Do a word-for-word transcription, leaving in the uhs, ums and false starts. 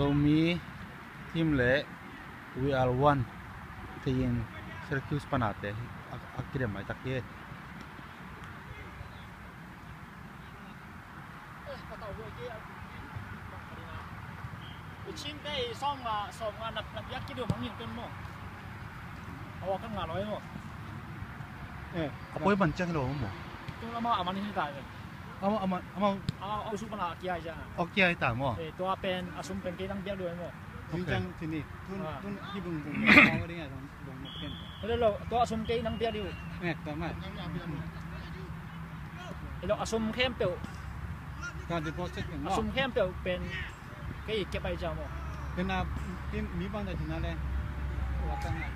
Zomi team le We Are One team, Syracuse panate a, a kidem mai tak hi. Chin te i sawm nga, sawm nga na, na piak kidum hangin tun maw. Awa kan nga loi maw. Eh, a poi man ciang lo maw. Tun ama, ama ni ta. Ama, ama, ama. Ama, au su pana kia ja. Okay, ai ta maw. Eh, tua pen, a sum pen kei nang piak dua maw. Okay. Tun, tun, tun, hi bung bung. Hello, hello. Tua a sum kei nang piak dua. Eh, tua mai. Hello, a sum khempeuh. Ka deposit pen a sum khempeuh pen kei kep ai ja maw. Pen a, pen mi bang da tina le. Wa ka na.